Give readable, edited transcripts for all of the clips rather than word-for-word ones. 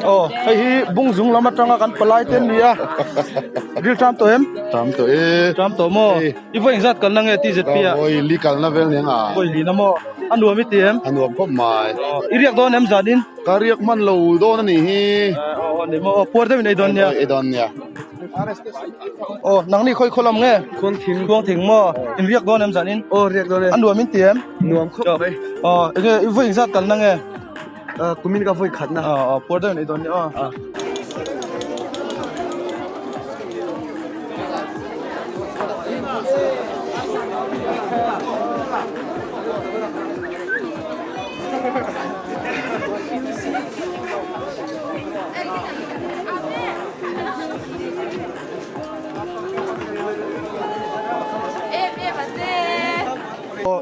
Aw hei hi bung zung lam atanga kan palai te an ni a ril ṭam tawh em? Ṭam tawh e. Ṭam tawh maw? I vawi engzat kalna nge TZP ah? Vawi li kalna vel nia nga. Vawi li na maw? A nuam i ti em? A nuam khawp mai. I riak dawn em zanin? Ka riak hman lo dawn a nih hi. Aw ni maw puar deuhin ei dawn nia. Ei dawn nia. Aw nangni khawi khaw lam nge? Khuangthing. Khuangthing maw? In riak dawn em zanin? Aw riak dawn e. A nuam in ti em? Nuam khawp mai. Aw enge i vawi engzat kalna nge? Kumin ka vawi khatna. Aw puar deuhin ei dawn nia aw.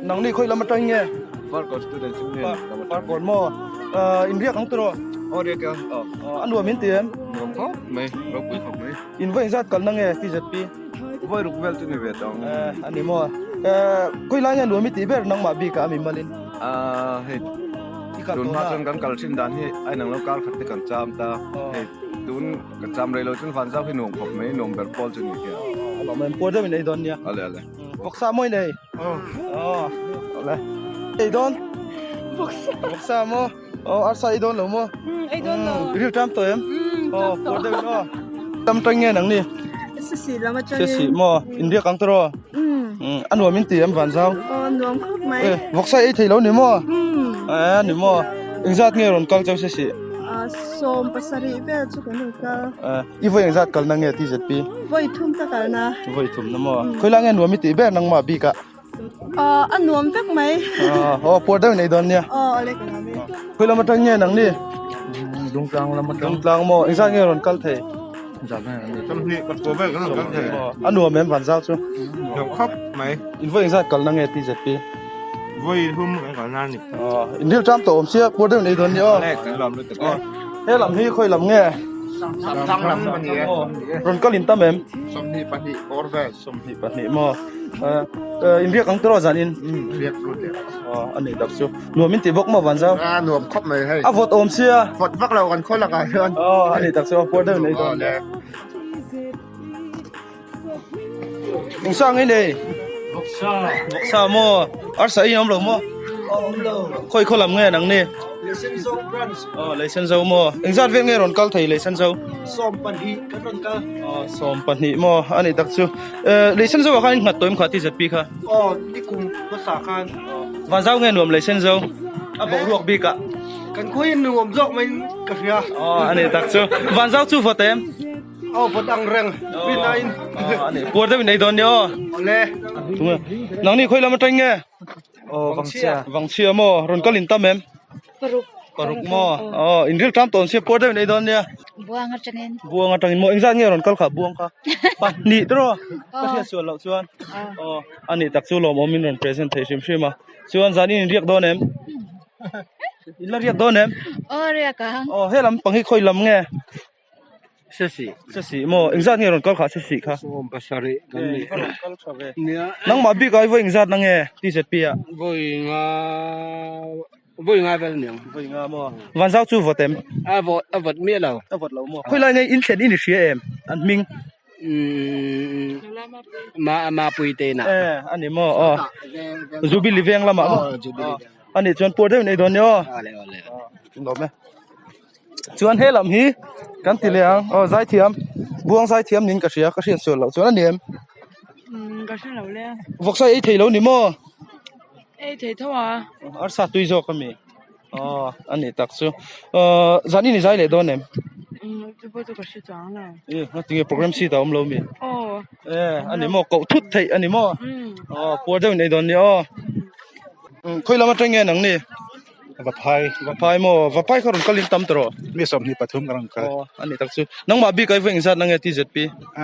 Nangni khawi lam atang nge? Farkawn student chu nge? Farkawn maw? In riak ang tiraw? Aw riak ang. A nuam in ti em? Nuam khawp mai, ropui khawp mai. In vawi engzat kalna nge TZP? Vawi ruk vel chu ni ve tawh ang. A ni maw? Khawi lai nge nuam i tih ber nangmah bik ah a mi malin? Hei tun hma chuan kan kal thin dan hi a inang lo kar khat te kan cham ta. Hei tun kan cham rei lo chuan vanzau hi nuam khawp mai, nuam ber pawl chu ni hian. A lawm em, puar deuhin ei dawn nia. Ale ale. Vawksa mawi nei? Aw. Awle. Ei dawn? Vawksa. Vawksa maw? Aw arsa ei dawn lo maw? Ei dawn lo. I ril ṭam tawh em? Aw puar deuh in aw. Lam ṭang nge nang ni? Sisi lam aṭangin. Sisi maw? In riak ang tawh A nuam in ti em Vanzau? Aw nuam khawp mai. Vawksa ei thei lo ni maw? A ni maw? Engzat nge rawn kal cheu Sisi? 70 vel chu kan rawn kal. I vawi engzat kalna nge TZP? Vawi thum ka kalna. Vawi thum na maw? Khawilai nge nuam i tih ber nangmah bik ah? A nuam vek mai. Aw puar deuh nei dawn nia. Aw ale ka nuam e. Khawi lam atang nge nang ni? Dungtlang lam atang. Dungtlang maw? Engzat nge rawn kal thei? Sawmhnih pasua vel kan rawn kal thei. A nuam em Vanzau chu? Nuam khawp mai. In vawi engzat kalna nge TZP? Vawi hum kan kalna a ni. In ril ṭam tawh awm sia puar deuh nei dawn nia aw. Ale kan lawm lutuk e. He lam hi khawi lam nge? Samthang lam a ni e. Rawn kal in tam em? 22 kawr vel. 22 maw? In riak ang tawh zan in. Riak lut leh. A nei tak chu. Nuam in ti bawk maw Vanzau? A nuam khawp mai hei. A vawt awm sia. Vawt vak lo kan khaw lakah hian. Aw a nei tak chu a puar deuh nei dawn. Engsa ngei nei? Vawksa. Vawksa maw? Arsa i awm lo maw? Awm lo. Khawi khaw lam nge nang ni? Leisenzo branch. Aw Leisenzo maw? Engzat vel nge rawn kal thei Leisenzo? 12 kan rawn kal. Aw 12 maw? A nih tak chu. Leisenzo ah khan in nghat tawh em kha TZP kha? Aw nikum hmasa khan. Vanzau nge nuam Leisenzo? A boruak bik ah. Kan khawi in nuam zawk mai in ka hria. Aw a nih tak chu. Vanzau chu vawt em? Aw vawt ang reng. Rin aiin. Aw a nih. Puar deuh in ei dawn nia aw. Awle. Tunge. Nangni khawi lam atang nge? Aw Vangchhia. Vangchhia maw? Rawn kal in tam em? Paruk. Paruk maw? Aw in ril tam tawn sia puar deuh in ei dawn nia. Buang atangin. Buang atangin maw? Engzat nge rawn kal kha buang kha? Pahnih tawh rawh. Ka hriat sual loh chuan. Aw a nih tak chu lawmawm in rawn present thei hrim hrim a. Chuan zanin in riak dawn em? In la riak dawn em? Aw riak ang. Aw he lam pang hi khawi lam nge? Sesi. Sesi maw? Engzat nge rawn kal kha sesi kha? 70 kan ni. Rawn kal tha ve. Nangmah bik ah i vawi engzat na nge TZP ah? Vawi nga vawi nga vel niang. Vawi nga maw? Vanzau chu vawt em? A vawt a vawt miah lo. A vawt lo maw? Khawi lai nge in thlen in i hria em? An hming? Ma Mapui te inah. Eh a ni maw? Aw. Jubilee veng lamah maw? Aw Jubilee veng. A nih chuan puar deuh in ei dawn nia aw. Awle awle. Lawm e. Chuan he lam hi kan ti leh ang aw zaithiam. Buang zai thiam niin ka hria, ka hriat sual loh chuan a ni em? Umm ka hre lo le. Vawksa ei thei lo ni maw? Ei thei tho a. Arsa tui zawk a mi? Aw a nih tak chu. Aw zan in i zai leh dawn em? Umm chu pawh chu ka hre chuang lo. E ngatinge program sheet a awm lo mi? Aw. E a ni maw koh thut theih a ni maw? Umm. Aw puar deuh in ei dawn ni aw. Umm khawi lam atang nge nang ni? Vaphai. Vaphai maw? Vaphai kha rawn kal in tam tawh rawh. Mi 23 ka rawn kal. Aw a nih tak chu. Nangmah bik ai vawi engzat na nge TZP? A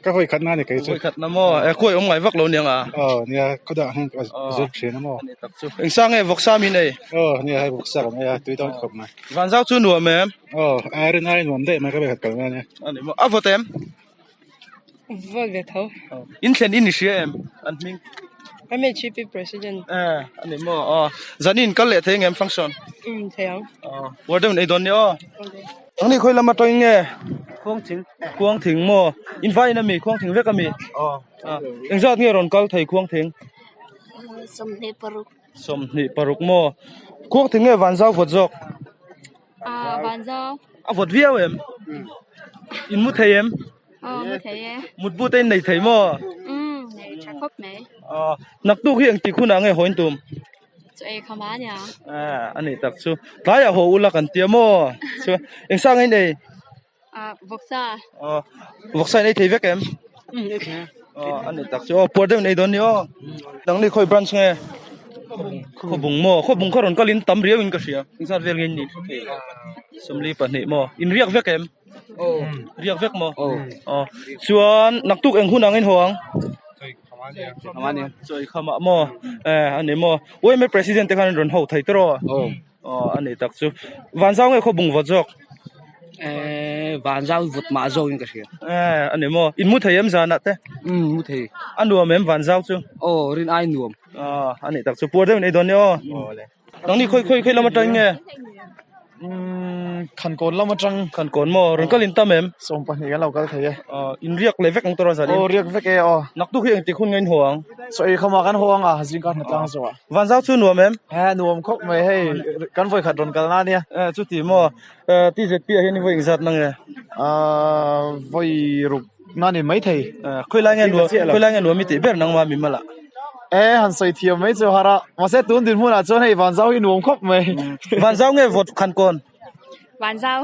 ka vawi khat na ni kei chu. Vawi khat na maw? E khuai awm ngai vak lo niang a. Aw nia khawdang hian ka zir thin a maw. A nih tak chu. Engsa nge vawksa min ei? Aw nia hei vawksa kan ei a tui dawn khawp mai. Vanzau chu nuam em? Aw a rin ai nuam daih mai ka vawi khat kal na nia. A ni maw? A vawt em? Vawt ve tho. In thlen in i hria em? An hming. MHP president. Eh, a ni maw? Aw. Zan in kal leh thei ngem function? Um, thei ang. Aw, puar deuh in ei dawn ni aw. Ang ni khawi lam atangin nge? Khuang thing. Khuang thing maw? In vai in ami? Khuang thing vek ami? Aw. Engzat nge rawn kal thei khuang thing? 26. 26 maw? Khuang thing nge vanzau vawt zawk? Ah, vanzau. A vawt viau em? In mu thei em? Aw, mu thei e. Mut but a in nei thei maw? Umm, nei tha khawp mai. Aw, naktuk hi engtik hunah nge haw in tum? Chaw ei kha ma nia. Ah, a nih tak chu. Tlaiah haw ula kan tia maw? Chuan, engsa nge in ei? Ah, vawksa. Aw, vawksa in ei thei vek em? Umm, ei thei. Aw, a nih tak chu. Aw, puar deuh in ei dawn ni aw. Nangni khawi branch nge? Khawbung maw? Khawbung kha rawn kalin tam riau in ka hria. Engzat vel nge in nih thei? 42 maw? In riak vek em? Riak vek maw? Aw. Chuan naktuk eng hun ang in haw ang? Chawi khamah maw? Eh, a ni maw? Uaime president te khan an rawn ho thei tawh rawh. Aw a ni tak chu. Vanzau nge khaw bung vawt zawk? Eh vanzau vawt mah zawk in ka hria. Eh a ni maw? In mu thei em zanah te? Um mu thei. A nuam em vanzau chu? Aw rin ai nuam. Aw a ni tak chu puar deuh in ei dawn ni aw. Nangni khawi khawi khawi lam atang nge? Umm Khankawn lam atang. Khankawn maw? Rawn kal in tam em? 12 kan lo kal thei e. Aw in riak leh vek ang tawh zan in. Aw riak vek e aw. Naktuk hi engtik hun nge in haw ang? Chaw ei khawmah kan haw ang a, zingkar hna tlang zawh ah. Vanzau chu nuam em? He nuam khawp mai hei kan vawi khat rawn kal na nia. Eh chuti maw? Eh TZP ah hian i vawi engzat na nge? Ahh vawi ruk na ni mai thei. Eh khawi lai nge nuam khawi lai nge nuam i tih ber nangmah mi mala? Eh han sawi thiam mai chu har a, mahse tun dinhmunah chuan hei Vanzau hi nuam khawp mai. Vanzau nge vawt Khankawn? Vanzau.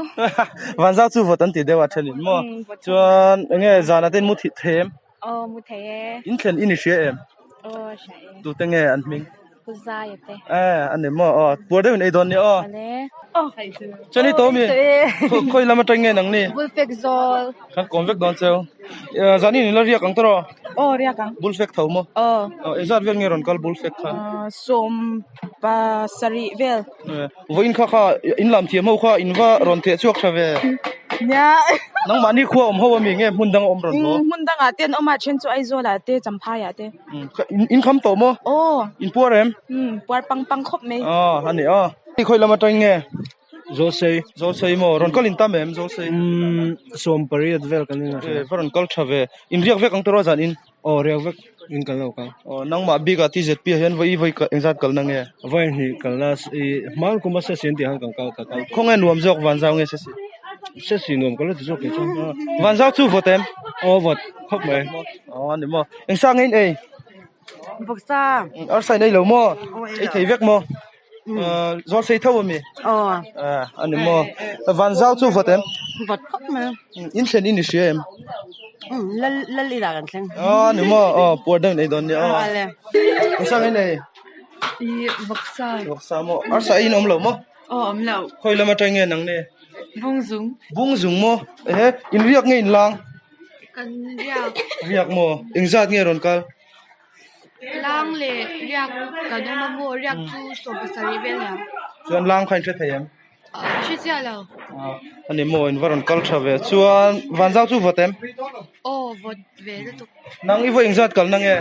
Vanzau chu vawt an ti deuh a thenin maw? Chuan enge zanah te in mu thei em? Aw mu thei e. In thlen in i hria em? Aw hria e. Tute nge an hming? Pu Zaia te. Eh a ni maw aw puar deuh in ei dawn nia aw. Awle. Chuan i to mi? Khawi lam atang nge nang ni? Bulfek zawl. Kan kawm vek dawn cheu. Zan in la riak ang tawh rawh. Aw riak ang. Bulfek tho maw? Aw. Aw engzat vel nge rawn kal bulfek kha? 17 vel. Vawiin kha kha in lam thiam ho kha in va rawn theh chhuak tha ve. Nia. Nangmahni khua awm ho ami nge hmun dang a awm rawn maw? Hmun dangah te an awm a, then chu Aizawlah te, Champhaiah te. In kham tawh maw? Aw. In puar em? Umm, puar pang pang khawp mai. Aw, a ni aw. Khawi lam atang nge? Zawlsei. Zawlsei maw? Rawn kal in tam em Zawlsei? Umm, 18 vel kan in a. E, va rawn kal tha ve. In riak vek ang tawh rawh zan in. Aw riak vek in kan lo kal. Aw nangmah bik ah TZP ah hian vawi vawi engzat kalna nge? Vawi hnih kalna i hman kum a sesi an tih han kan kal ka kal. Khawnge nuam zawk Vanzau nge sesi? Sesi nuam ka la ti zawk kei chuan. Vanzau chu vawt em? Aw vawt khawp mai. Aw ani maw. Engsa nge in ei? Vawksa. Arsa in ei lo maw? Ei thei vek maw? Zawl sei tho ami? Aw. Ani maw. Vanzau chu vawt em? Vawt khawp mai. In thlen in i hria em? Lal lal ila kan thleng. Aw ani maw. Aw puar deuh in ei dawn nia aw. Engsa nge in ei? I vawksa. Vawksa maw? Arsa ei in awm lo maw? Aw awm lo. Khawi lam atang nge nang ni? Bungzung. Bungzung maw? Ehe in riak nge in lang? Kan riak. Riak maw? Engzat nge rawn kal? Lang leh riak kan awm a maw riak chu 17 vel nia. Chuan lang kha in hre thei em? Hre chiah lo. A ni maw in va rawn kal tha ve. Chuan Vanzau chu vawt em? Aw vawt ve lutuk. Nang i vawi engzat kalna nge?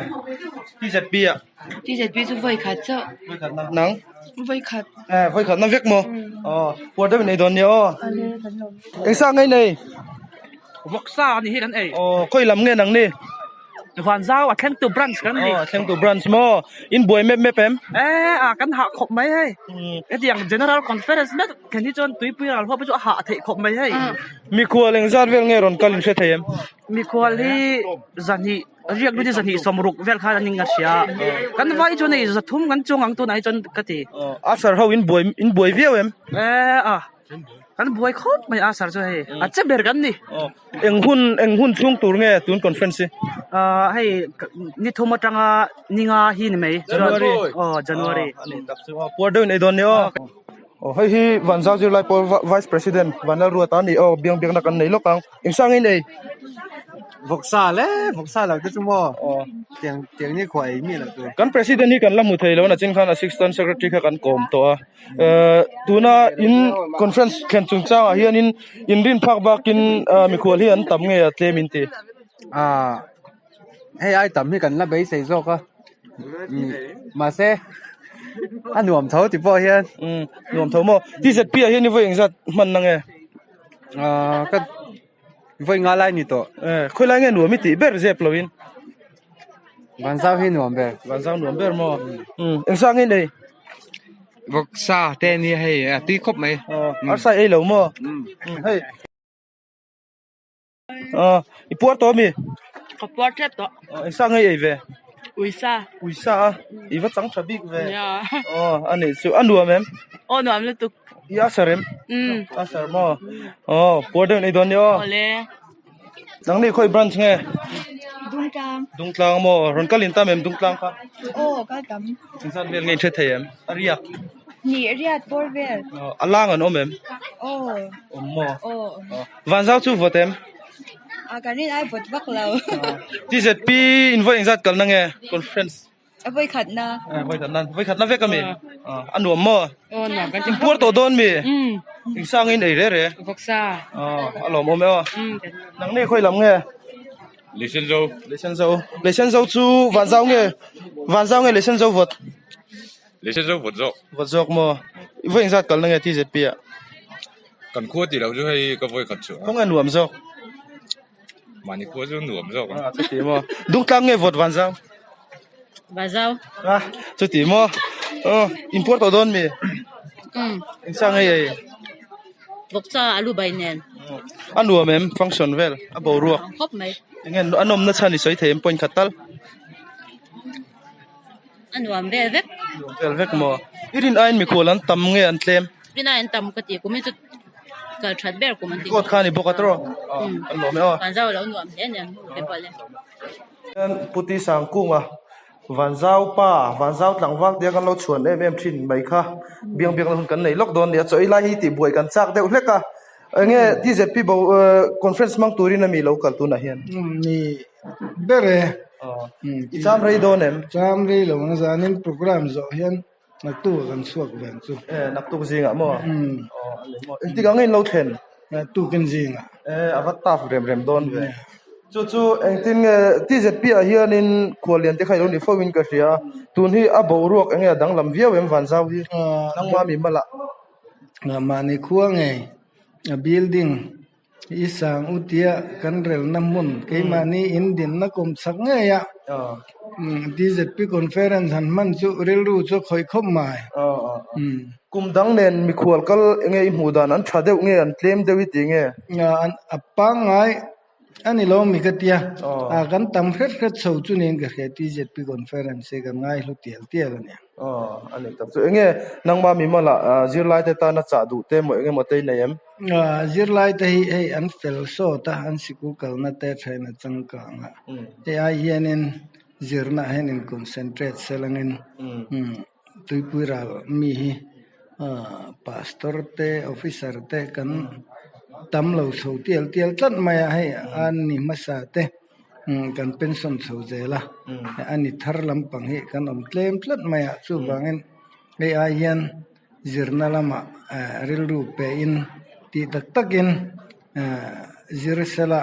TZP ah. TZP chu vawi khat chauh. Vawi khat na. Nang? Vawi khat. Eh vawi khat na vek maw? Aw puar deuh in ei dawn nia aw. Engsa nge i nei? Vawksa a ni hi kan ei. Aw khawi lam nge nang ni? Vanzau a thlengtu branch kan ni. Aw, a thlengtu branch maw? In buai mep mep em? E, a kan hah khawp mai hei. Hetiang General Conference mek thlen hi chuan tuipui ral huap hi chu a hah theih khawp mai hei. Mikhual engzat vel nge rawn kal in hre thei em? Mikhual hi zahnih riak lut hi zahnih sawmruk vel khan an in ka hria. Kan vai chuan hei zathum kan chuang ang tunah hi chuan ka ti. A sir ho in buai in buai viau em? E, a. Kan buai khawp mai a sir chu hei a che ber kan ni. Eng hun eng hun chhung tur nge tun conference hi? Ah hei ni thum atanga ni nga hi ni mai. January. Aw January. A ni tak chu aw puar deuhin ei dawn ni aw. Aw hei hi Vanzau Zirlai Pawl Vice President Vanlalruata a ni aw biang biakna kan nei lawk ang. Eng sang in ei? Vawksa le vawksa lo te chu maw tiang tiang ni khuah ei mi lo tur. Kan President hi kan la hmu thei lo a nachin khan Assistant Secretary kha kan kawm tawh a. Tuna in conference thlen chungchang ah hianin inrin phak bakin mikhual hi an tam nge a tlem in ti? Ah hei ai tam hi kan la beisei zawk a mahse a nuam tho ti pawh hian. Umm nuam tho maw? TZP ah hian i vawi engzat hman na nge? Ah ka vawi nga lai ni tawh. Khawi lai nge nuam i tih ber zep lo in? Vanzau hi nuam ber. Vanzau nuam ber maw? Umm engzah nge nei? Vawksa te ania hei a tui khawp mai. Arsa ei lo maw? Hei. I puar tawh ami? Ka puar tep tawh. Engsa nge ei ve? Uisa. Uisa a? I va chang tha bik ve. Aw a nih chu a nuam em? Aw nuam lutuk. I a sar em? A sar maw? Aw puar deuh nei dawn nia aw. Awle. Nangni khawi branch nge? Dungtlang. Dungtlang maw? Rawn kal in tam em Dungtlang kha? Aw kal tam. Engzat vel nge in hre thei em? A riak. Ni riat bawr vel. A lang an awm em? Aw. Awm maw? Aw awm. Vanzau chu vawt em? A kan rin ai vawt vak lo. TZP in vawi engzat kalna nge conference? A vawi khatna. A vawi khatna, vawi khatna vek ami? A nuam maw? Aw nuam kan ti. In puar tawh dawn mi? Insang in ei re re. Vawksa. A lawmawm e aw. Nangni khawi lam nge? Leisenzo. Leisenzo. Leisenzo chu Vanzau nge? Vanzau nge Leisenzo vawt? Leisenzo vawt zawk. Vawt zawk maw? I vawi engzat kalna nge TZP ah? Kan khua tih loh chu hei ka vawi khat chu. Khawnge nuam zawk? Mahni khua chu nuam zawk a. Chuti maw? Dungtlang nge vawt Vanzau? Vanzau. A chuti maw? Aw in puar tawh dawn mi? Engsa nge ei? Vawkcha alu bai nen. A nuam em function vel a boruak? Khawp mai. Enge a nawmna chhan i sawi thei em point khat tal? A nuam vel vek. Nuam vel vek maw? I rin aiin mikhual an tam nge an tlem? Rin aiin an tam ka ti kum hi chu kal that ber kum an ti. Coat kha a ni bawk a tawrh aw. An lawm e aw. Vanzau a lo nuam hle a niang te pawh le. Hian Puti Sangkunga Vanzau pa Vanzau tlangval tia kan lo chhuan em em thin mai kha biang biakna hun kan nei lawk dawn a ni a. Chaw ei lai hi tihbuai kan chak deuh hlek a. Enge TZP bo conference hmang turin ami lo kal tunah hian? Ni ber e. I cham rei dawn em? Cham rei lo ang zanin program zawh hian naktuk ah kan chhuak ve ang chu. E naktuk zingah maw? Engtik ang in lo thlen? Naktukin zingah. E a va tough rem rem dawn ve. Chu chu engtin nge TZP ah hianin khuallian te kha i lo ni fo in ka hria. Tun hi a boruak enge a danglam viau em Vanzau hi? Nangmah mi malah. Mahni khua ngei a building i sang u tia kan relna hmun keimahni in dinna kawm chak ngei a DZP conference han hman chu rilru chu a khawih khawp mai. Kum dang nen mikhual kal enge i hmuh dan an tha deuh nge an tlem deuh i ti nge? A pangngai A ni lo mi ka tia, a kan tam hret hret chho chu niin ka hria TZP conference hi kan ngai hlu tial tial a nia. Aw, a ni tak chu. Enge nangmah mi mawlah zirlai te tana chah duh te maw enge maw te i nei em? Zirlai te hi hei an fel sawt a, an sikul kalna te then a changkang a, hei ai hianin zirna ah hian in concentrate selangin tuipui ral mi hi pastor te officer te kan tam lo chho tial tial tlat mai a hei a ni hmasa te kan pension chho zel a a ni thar lampang hi kan awm tlem tlat mai a chuvangin hei ai hian zirna lamah rilru pe in tih tak takin zir sela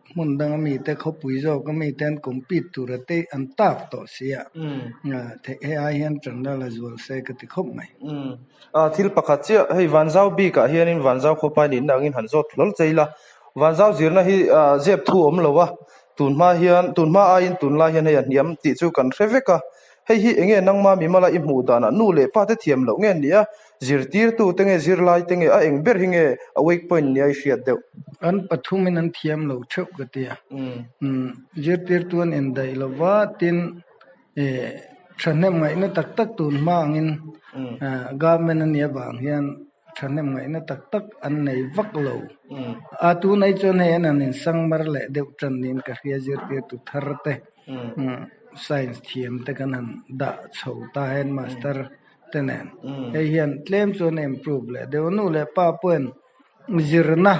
hmun danga mite khawpui zawka mite an compete tur a te an tak tawh si a hei ai hian tan la zual se ka ti khawp mai. Thil pakhat chiah hei Vanzau bikah hianin Vanzau khawpai nihna angin han zawt hlawl che ila Vanzau zirna hi zep thu a awm lo a. Tun hma hian tun hma aiin tunlai hian hei a hniam tih chu kan hre vek a. Hei hi enge nangma mimala i hmuh danah nu leh pa te thiam loh nge nia, zirtirtu te nge zirlai te nge a eng ber hi nge a weak point nia i hriat deuh? An pathumin an thiam lo theuh ka ti a. Zirtirtu an indaih lova tin thahnem ngaihna tak tak tun hma angin government a nih avang hian thahnem ngaihna tak tak an nei vak lo. A tunai chuan hei an han insangmar leh deuh tan niin ka hria zirtirtu thar te. Science thiam te kan han dah chho ta headmaster te nen hei hian tlem chuan a improve leh deuh a nu leh pa pawhin zirna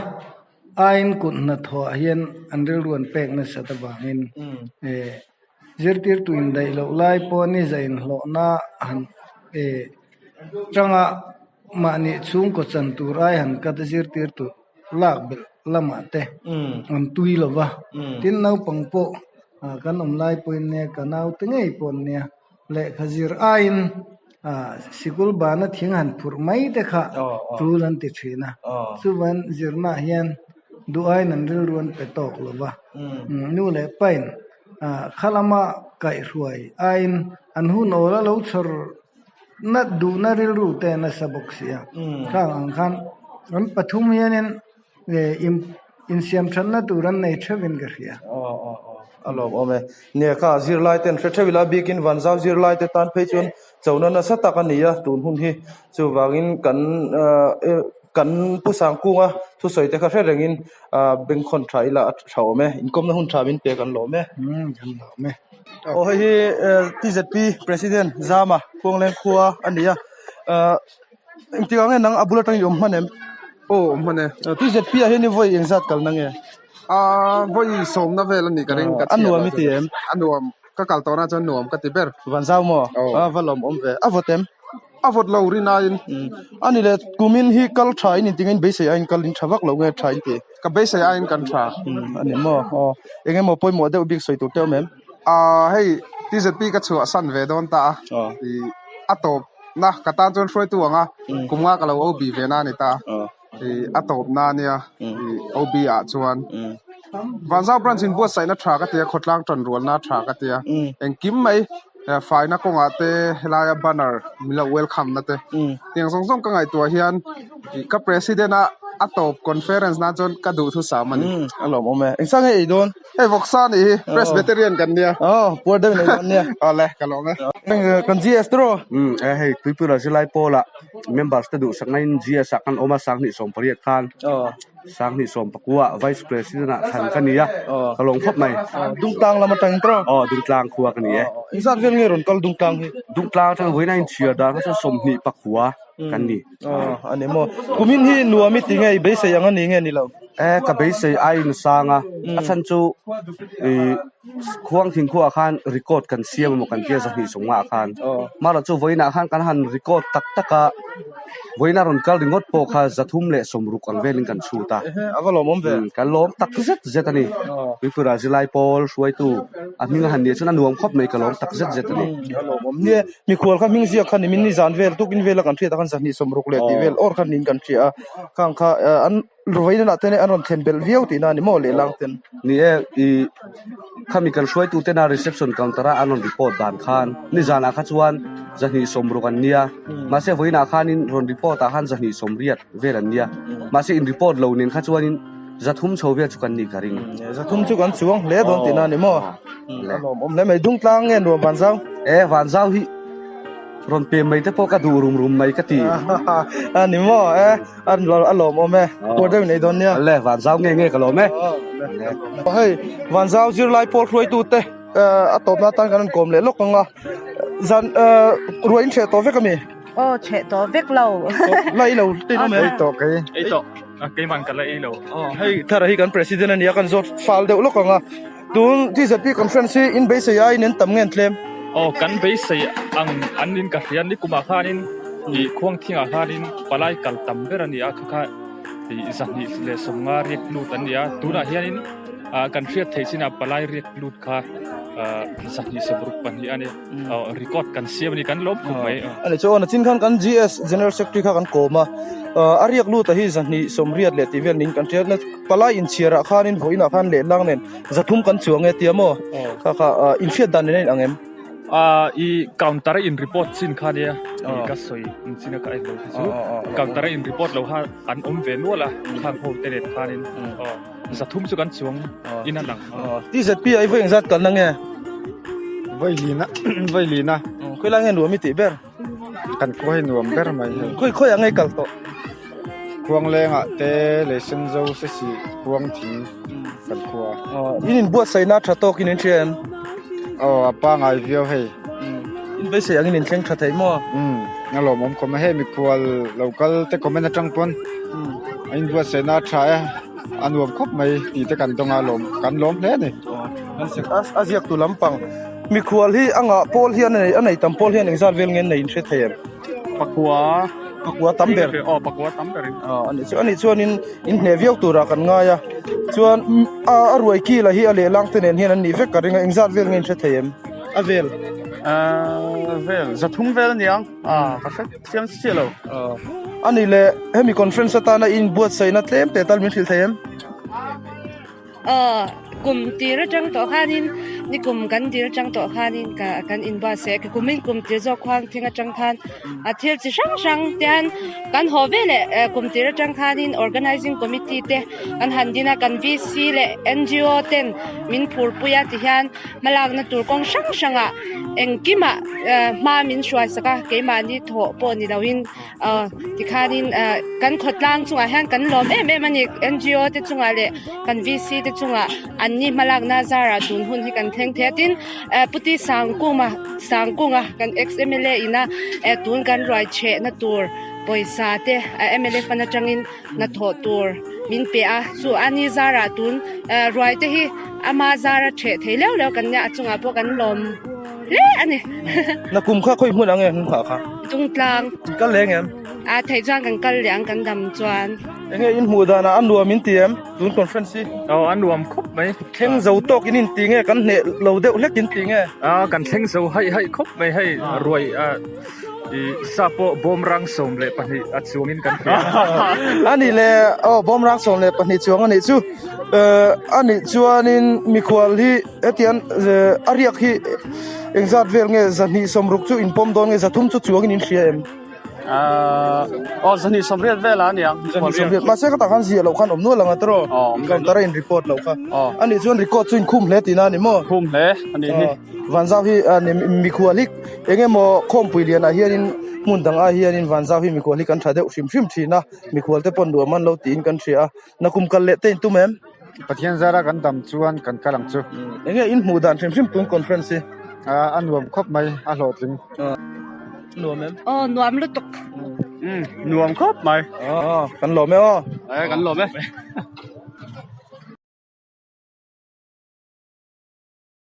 aiin kut hnathawh ah hian an rilru an pek nasat avangin eh zirtirtu indaih loh lai pawh ni za inhlawhna han eh tanga mahni chhungkaw chan tur ai han cut a zirtirtu lak belh lamah te an tui lo va tin naupang pawh ah kan awm lai pawhin nia ka naute ngei pawh an nia lehkha zir aiin ah sikul bana thing han phurh mai te kha tul an ti thin a chuvan zirnaah hian duh aiin an rilru an pe tawk lo va nu leh pain ah kha lama kaihhruai aiin an hun awl a lo chhawr Na duhna rilru te nasa bawk si a, khang ang khan an pathum hianin insiam thatna tur an nei theuhin ka hria. A lawmawm e. Nia kha zirlai ten hre theuh ila bikin Vanzau zirlai te tan phei chuan chona nasa tak a ni a tun hun hi. Chuvangin kan kan Pu Sangkunga thusawi te kha hre rengin bengkhawn tha ila a tha awm e. Inkawmna hun tha min pek an lawm e. Kan lawm e. Aw hei hi TZP President Zama Khuangleng khua a ni a engtikah nge nang a bul atangin i awm hman em? Aw awm hman e. TZP ah hian i vawi engzat kalna nge? Aa vawi sawmna vel a nih ka ring ka A nuam i ti em? A nuam ka kal tawhna chuan nuam ka ti ber. Vanzau maw? A va lawmawm ve. A vawt em? A vawt lo rin aiin. A ni le, kumin hi kal tha in inti ngei beisei aiin kal in tha vak lo nge tha in ti? Ka beisei aiin kan tha. A ni maw? Aw. Eng emaw pawimawh deuh bik sawi tur te awm em? Aa hei TZP ka chhuah san ve dawn ta a. I a tawp na ka tan chuan hruaitu ang a, kum nga ka lo OB ve na a ni ta a. I a tawp na a nia i OB ah chuan Vanzau branch in buatsaihna tha ka tia khawtlang tanrualna tha ka tia engkim mai faina kawngah te helaia banner min lo welcome na te tiang zawng zawng ka ngaihtuah hian ih ka president a a tawp conference nan chuan ka duhthusam a ni. A lawmawm e. Engsa nge ei dawn? Hei vawksa nih hi Presbyterian kan nia. Aw puar deuh in ei dawn nia. Awle ka lawm e. Kan GS tawh. Hei Tuipura zirlai pawlah members te duhsakna in GS ah kan awm a 28 khan. 28 Vice President ah thlan ka ni a, ka lawng khawp mai. Dungtlang lam atangin tawh? Aw Dungtlang khua ka ni e. Engzat vel nge rawn kal Dungtlang hi? Dungtlang atang vawiin a inchhiar dan kha chuan 29 kan ni. Aw a ni maw. Kumin hi nuam i ti nge i beisei ang a ni nge ni lo? E ka beisei aiin sang a, a chhan chu ih khuang thingkhuah khan record kan siam emaw kan tia 250 ah khan. Mahla chu vawiinah khan kan han record tak tak a. Vawiin a rawn kal ringawt pawh kha 360 ang velin kan chhut a. A va lawmawm ve. Kan lawm tak zet zet a ni. Tripura zilai pawl hruaitu a hming a han nih chuan a nuam khawp mai ka lawm tak zet zet a ni. A lawmawm. Nia, mikhual kha hming ziak kha nimin nizan vel tukin vela kan hriat a khan 260 leh tih vel awr kha niin kan hria a. Khang kha an Vawiin ah ten an rawn thlen belh viau tihna a ni maw lehlang ten. Ni e, i khami kan hruaitu tena reception counter a an rawn report dan khan nizan ah kha chuan 260 an nia mahse vawiin ah khanin rawn report ah khan 280 vel an nia mahse in report lo nen kha chuanin 300 chho vel chu kan nih ka ring. 300 chu kan chuang hle dawn tihna a ni maw? A lawmawm hle mai. Dungtlang nge nuam Vanzau? E, Vanzau hi rawn pem mai te pawh ka duh rum rum mai ka ti. A ni maw? E. A lawmawm e, puar deuh in ei dawn nia. Le, Vanzau nge nge ka lawm e. Hei, Vanzau zirlai pawl hruaitute a tawpna atan kan rawn kawm leh lawk ang a. Zan ruah in hreh tawh vek a mi? Aw, hreh tawh vek lo. La ei lo te in awm em? Ei tawh kei. Ei tawh, keimah ka la ei lo. Hei, thara hi kan president a nia, kan zawt fal deuh lawk ang a. Tun TZP conference hi in beisei aiin an tam nge an tlem? Aw, kan beisei ang an in ka hria ni kumah khanin ih khuang thingah khanin palai kal tam ber a ni a, kha kha ih 250 riak lut an ni a, tunah hianin ah kan hriat theih chinah palai riak lut kha 224 a ni. Record kan siam a ni kan lawm khawp mai. A ni chu aw nachin khan kan GS General Secretary kha kan kawm a, a riak lut a hi 280 leh tih vel niin kan hria. Palai inchhiarah khanin vawiinah khan lehlang nen 300 kan chuang e tia maw? Kha kha inhriat dan nen a inang em? I counter a in report chin kha nia ka sawi in chin a ka en lo khi chu counter a in report lo kha an awm ve nual a khang ho te nen khanin 300 chu kan chuang in a lang. TZP ah i vawi engzat kalna nge? Vawi lina vawi lina. Khawi lai nge nuam i tih ber? Kan khua hi nuam ber mai hei. Khawi khawi ah nge i kal tawh? Khuanglengah te Leisenzo Sesi Khuangthing kan khua. In inbuatsaihna tha tawkin in hria em? Aw a pangai viau hei. In beisei angin in thleng tha thei maw? Umm a lawmawm khawp mai hei mikhual lo kal te comment atang pawn a inbuatsaihna a tha e a nuam khawp mai tih te kan dawng a lawm kan lawm hle a ni. A ziaktu lampang mikhual hi a ngah pawl hian a nei tam pawl hian engzat vel nge an nei in hre thei em? Pakua. Pakua tam ber. Aw pakua tam ber in. Aw ani chu ani chuan in in hneh viau turah kan ngai a. Chuan a a ruai kil a hi a lehlang te nen hian an nih vek ka ring a engzat vel nge in hre thei em? A vel. Ahh vel 300 vel aniang ah ka hre chiang chiah lo. Aw ani le hemi conference atana in buatsaihna tlem te tal min hrilh thei em? Aw, kum tir atang tawh khanin ni kum kan dil atang tawh khanin ka kan inbuatsaih a, kumin kum tir zawk khuang thing atang khan a thil chi hrang hrang te hian kan haw ve leh kum tir atang khanin organizing committee te kan han din a, kan VC leh NGO ten min phurpui a ti hian hmalakna tur kawng hrang hrangah engkimah hma min hruaisak a, keimahni thawh pawh ni loin. Aw tikhanin ah kan khawtlang chungah hian kan lawm em em a ni NGO te chungah leh kan VC te chungah an ni hmalakna zarah tun hun hi kan thleng thei a tin ah puti sangkuma sangkunga kan ex MLA ina eh tun kan ruai chhehna tur pawisa te ah MLA fund atangin hnathawh tur min pe a chu a ni zarah tun ah ruai te hi ama zara chheh thei leuh leuh kan nia a chungah pawh kan lawm. hle a ni. Na kum kha khawi hmun ang e hmun khah kha? Tungtlang. In kal leh engem? A theih chuan kan kal leh ang kan dam chuan. Enge in hmuh danah a nuam in ti em? Tun conference hi? Aw a nuam khawp mai. Thleng zo tawk in in ti nge kan hneh lo deuh hlek in ti nge? A kan thleng zo haih haih khawp mai hei ruai a i sa pawh bawmrang 12 a chuang in kan hria. A nih le aw bawmrang 12 chuang a nih chu. A nih chuanin mikhual hi Hetiang a riak hi engzat vel nge 260 chu inpawm dawn nge 300 chu chuangin in hria em? Aw 280 vel a nia. 280 mahse ka tah khan ziah loh khan awm nual ang a tawh counter a in report loh kha. Anih chuan record chu inkhum hle tihna a ni maw? Khum hle a nih hi. Vanzau hi mikhual hi eng emaw khawmpui lianah hianin hmun dang ah hianin Vanzau hi mikhual hi kan tha deuh hrim hrim thin a, mikhual te pawn duah man lo tiin kan hria a. Nakum kal leh te intum em? Pathian zara kan dam chuan kan kal ang chu. Enge in hmuh dan hrim hrim tun conference hi? A nuam khawp mai, a hlawhtling. Nuam em? Aw nuam lutuk. Nuam khawp mai. Aw kan lawm e aw. Kan lawm e.